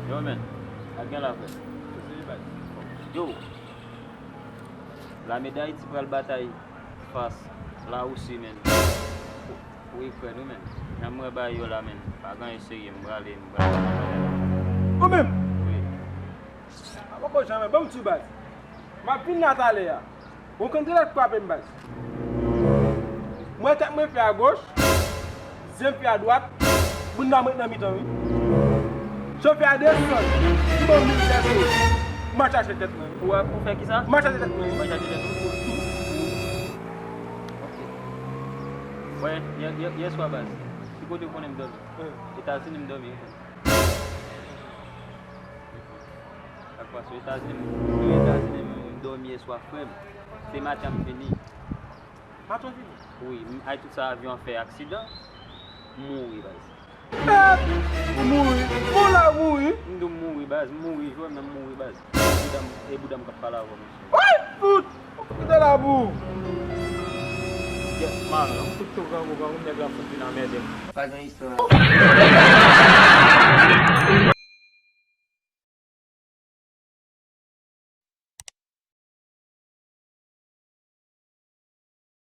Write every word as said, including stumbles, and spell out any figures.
Yo, men, ak gen la, frè. Yo, Lame Dayiti pral batay fas Larisi, men. Wi, frè nou, men. Jan m wè bagay yo la, men. Pa gen anyen serye, m prale, m prale. Ou menm? Wi. A poko janmen, ban m di w baz. M ap vin la talè a. Ou konn kilè k frape m, baz? M wè tèt mwen fè agoch, zye m fè adwat, bounda mwen nan mitan, wi. Chofè a desann, li ban m mil pèso. M al chache tèt mwen, wi. Ou a, ou fè kisa? M al chache tèt mwen, wi. Ou al chache tèt ou? Ok. Wè, yè, yè, yèswa, baz. Ki kote w konnen m dòmi? Etazini m dòmi, wi. Sa k pase? Etazini, m, Etazini, m dòmi yèswa, frè m. Se maten m vini. Maten w vini? Wi, m, ay tout sa avyon an fè aksidan, m mouri, baz. Eh, ou mouri? Bon, la ou mouri? M di w m mouri, baz, m mouri, jwè, men m mouri, baz. E bouda m, e bouda m k ap pale avè w, mesye. Woy, fout! Ou kite la pou ou. Yes, man, tout tou grangou, grangou, nèg la fout vin anmède m. Pa gen istwa.